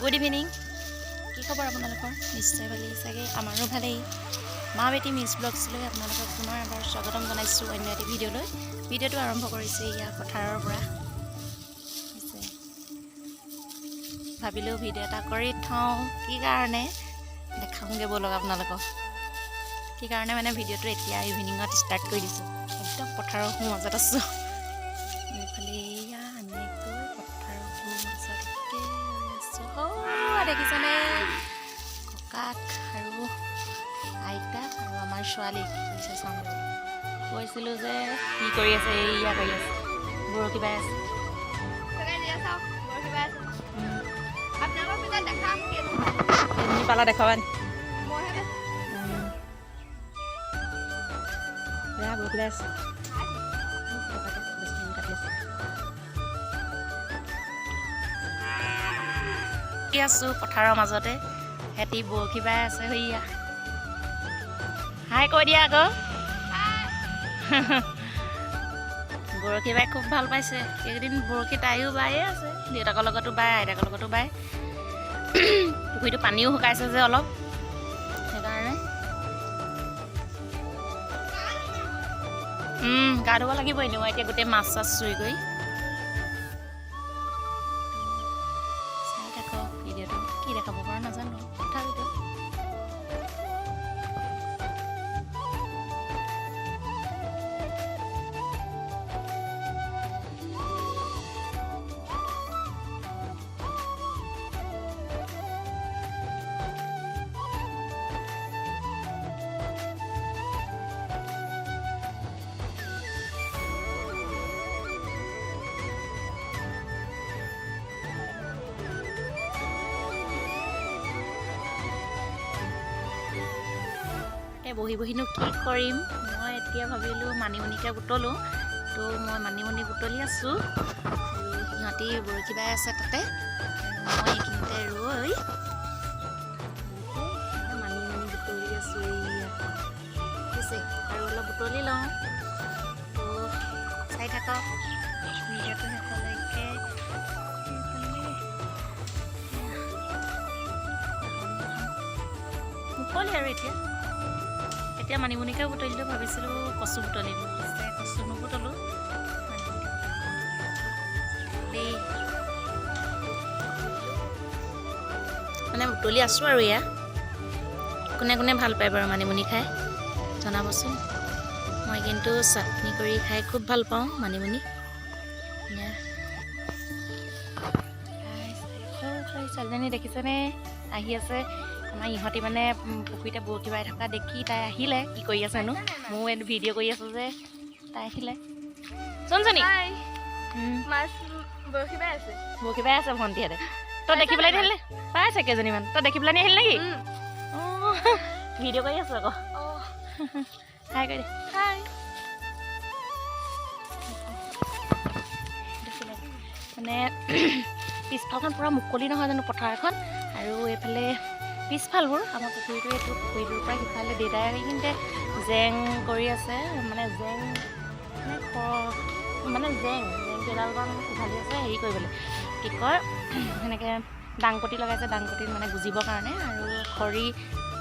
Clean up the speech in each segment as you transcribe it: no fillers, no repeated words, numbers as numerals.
Good evening. কি খবৰ আপোনালোকৰ? নিশ্চয় ভালেই চাগে, আমাৰো ভালেই। মা বেটি মিছ ব্লগছলৈ আপোনালোকক পুনৰ এবাৰ স্বাগতম জনাইছোঁ অন্য এটি ভিডিঅ'লৈ। ভিডিঅ'টো আৰম্ভ কৰিছোঁ ইয়াৰ পথাৰৰ পৰা। হৈছে। ভাবিলোঁ ভিডিঅ' এটা কৰি থওঁ। কি কাৰণে দেখাওঁগৈ ব'লক আপোনালোকক। কি কাৰণে মানে ভিডিঅ'টো এতিয়া ইভিনিঙত ষ্টাৰ্ট কৰি দিছোঁ। একদম পথাৰৰ সোঁমাজত আছোঁ। এইফালে এয়া এনেকৈ পথাৰৰ সোঁমাজত একেবাৰে আছোঁ। সৌ দেখিছেনে ককাক আৰু আইতাক আৰু আমাৰ ছোৱালী কি কৰিছে চাওঁ। কৈছিলোঁ যে কি কৰি আছে, এইয়া কৰি আছে, বৰশী বাই আছে। কেইজনী পালা দেখুৱাবা নি? এয়া বৰশী বাই আছে। ককাকে গছখিনি কাটি আছে। আছোঁ পথাৰৰ মাজতে, সিহঁতি বৰশী বাই আছে। সৈয়া হাই কৈ দিয়া আকৌ। বৰশী বাই খুব ভাল পাইছে এইকেইদিন। বৰশী তাইও বায়ে আছে, দেউতাকৰ লগতো বাই, আইতাকৰ লগতো বাই। পুখুৰীটো পানীও শুকাইছে যে অলপ, সেইকাৰণে গা ধুব লাগিব এনেও এতিয়া গোটেই মাছ চাছ চুই কৰি। চাই থাকক ভিডিঅ'টো, কি দেখাব পাৰোঁ নাজানো, তথাপিতো। তাতে বহি বহিনো কি কৰিম? মই এতিয়া ভাবিলোঁ মানিমুনিকে বুটলোঁ। তো মই মানিমুনি বুটলি আছোঁ আৰু সিহঁতি বৰশী বাই আছে তাতে আৰু মই এইখিনিতে ৰৈ মানিমুনি বুটলি আছোঁ। এইয়া হৈছে, আৰু অলপ বুটলি লওঁ। তো চাই থাকক ভিডিঅ'টো শেষলৈকে। এইফালে মুকলি আৰু এতিয়া এতিয়া মানিমুনিকে বুটলিলোঁ। ভাবিছিলোঁ কচু বুটলিম, পিছে কচু নুবুটলোঁ, মানিমুনিকে বুটলিলোঁ দেই। মানে বুটলি আছোঁ আৰু এয়া কোনে কোনে ভাল পায় বাৰু মানিমুনি খাই জনাবচোন। মই কিন্তু চাটনি কৰি খাই খুব ভাল পাওঁ মানিমুনি। এয়া। সৰু ছোৱালীজনী দেখিছেনে আহি আছে? আমাৰ ইহঁতি মানে পুখুৰীতে বৰশী বাই থকা দেখি তাই আহিলে। কি কৰি আছেনো, ময়ো এইটো ভিডিঅ' কৰি আছোঁ যে তাই আহিলে। চোনচনী। মাছ বৰশী বাই আছে। বৰশী বাই আছে ভণ্টিহঁতে। তই দেখি পেলাই আহিলে, পাইছে কেইজনীমান। তই দেখি পেলাই আহিলি নেকি? অঁ, ভিডিঅ' কৰি আছোঁ আকৌ। হাই কৰি দে। হাই। দেখিলে মানে পিছফালখন পূৰা মুকলি নহয় জানো পথাৰ এখন, আৰু এইফালে পিছফালবোৰ আমাৰ পুখুৰীটো, এইটো পুখুৰীটোৰ পৰা সিফালে দেউতাই এইখিনিতে জেং কৰি আছে। মানে জেং মানে মানে জেং জেং কেইডালমান উঘালি আছে হেৰি কৰিবলৈ, কি কয়, সেনেকৈ দাংকটি লগাইছে, দাংকটিত মানে গুজিবৰ কাৰণে। আৰু খৰি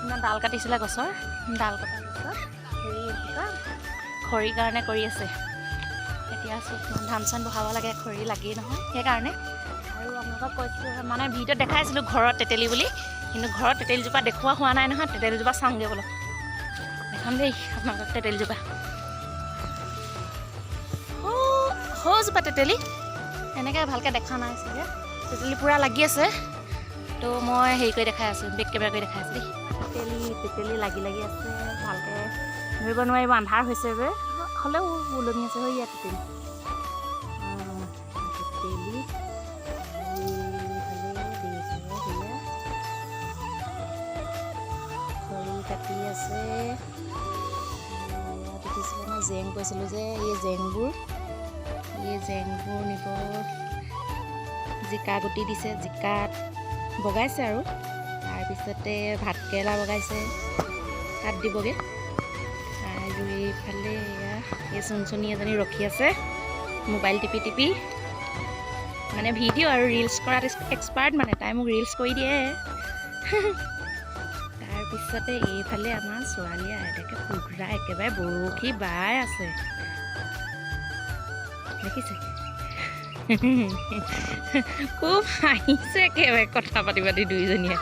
মানে ডাল কাটিছিলে গছৰ, ডাল কটাৰ পিছত হেৰি কি কয় খৰিৰ কাৰণে কৰি আছে। এতিয়া চব ধান চান বহাব লাগে, খৰি লাগেই নহয়, সেইকাৰণে। আৰু আপোনালোকক কৈছোঁ মানে ভিডিঅ'ত দেখাইছিলোঁ ঘৰত তেতেলী বুলি, কিন্তু ঘৰত তেতেলীজোপা দেখুওৱা হোৱা নাই নহয়। তেতেলীজোপা চাওঁগৈ বোলো, দেখাম দেই আপোনালোকক তেতেলীজোপা। সৌজোপা তেতেলী, এনেকৈ ভালকৈ দেখা নাই চাগে। তেতেলী পূৰা লাগি আছে। তো মই হেৰি কৰি দেখাই আছোঁ, বেক কেমেৰা কৰি দেখাই আছোঁ দেই। তেতেলী তেতেলী লাগি লাগি আছে, ভালকৈ ধৰিব নোৱাৰিব, আন্ধাৰ হৈছে যে, হ'লেও ওলমি আছে। হৈ ইয়াত তেতেলী, তেতেলী। এইফালে দেউতাই সেয়া খৰি কাটি আছে। এয়া দেখিছিলে ন জেং কৈছিলোঁ যে, এই জেংবোৰ নিব। জিকা গুটি দিছে, জিকাত বগাইছে আৰু তাৰপিছতে ভাতকেৰেলা বগাইছে, তাত দিবগৈ। আৰু এইফালে এয়া এই চুনচুনি এজনী ৰখি আছে মোবাইল টিপি টিপি। মানে ভিডিঅ' আৰু ৰিলচ কৰাত এক্সপাৰ্ট, মানে তাই মোক ৰিলচ কৰি দিয়ে। তাৰপিছতে এইফালে আমাৰ ছোৱালীয়ে আইতাকে পুৰা একেবাৰে বৰশী বাই আছে, দেখিছে? খুব হাঁহিছে একেবাৰে কথা পাতি পাতি দুইজনীয়ে।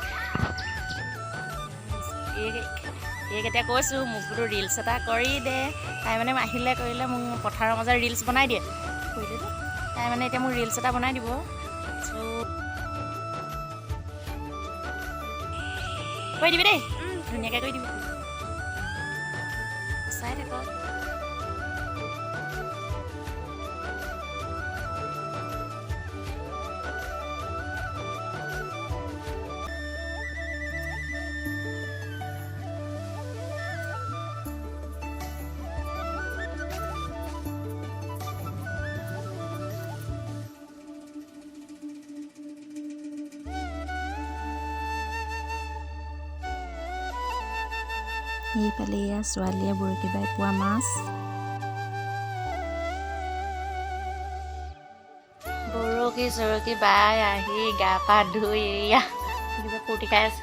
এইক এতিয়া কৈছোঁ, মোক বোলো ৰিলচ এটা কৰি দে। তাই মানে আহিলে কৰিলে মোক পথাৰৰ মাজত ৰিলচ বনাই দিয়ে। কৰিলে তাই মানে এতিয়া মোক ৰিলচ এটা বনাই দিব। কৰি দিবি দেই, ধুনীয়াকৈ কৰি দিবি, চাই থাকক। এইফালে এয়া ছোৱালীয়ে বৰশী বাই পোৱা মাছ। বৰশী চৰশী বাই আহি গা পা ধুই এয়া কিবা ফূৰ্তি খাই আছে।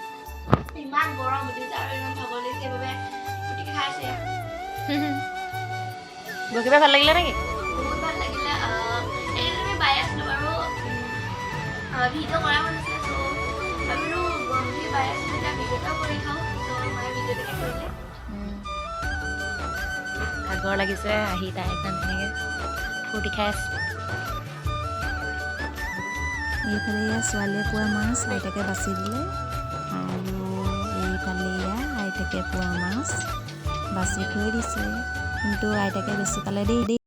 ইমান গৰম উঠিছে আৰু ইমান ভাগৰ লাগিছে, সেইবাবে ফূৰ্তি খাইছে। বৰশী বাই ভাল লাগিলে নেকি? বহুত ভাল লাগিলে। এইকেইদিন আমি বাই আছিলোঁ বাৰু, ভিডিঅ' কৰা হোৱা নাছিলে। চ' ভাবিলোঁ বৰশী বাই আছিলোঁ এতিয়া ভিডিঅ' এটাও কৰি খাওঁ। চ' মায়ে ভিডিঅ' এটাকে কৰিলে। ভাগৰ লাগিছে আহি তাই একদম ধুনীয়াকৈ ফূৰ্তি খাই আছে। এইফালে এয়া ছোৱালীয়ে পোৱা মাছ আইতাকে বাছি দিলে, আৰু এইফালে এয়া আইতাকে পোৱা মাছ বাছি থৈ দিছে, কিন্তু আইতাকে বেছি পালে দেই।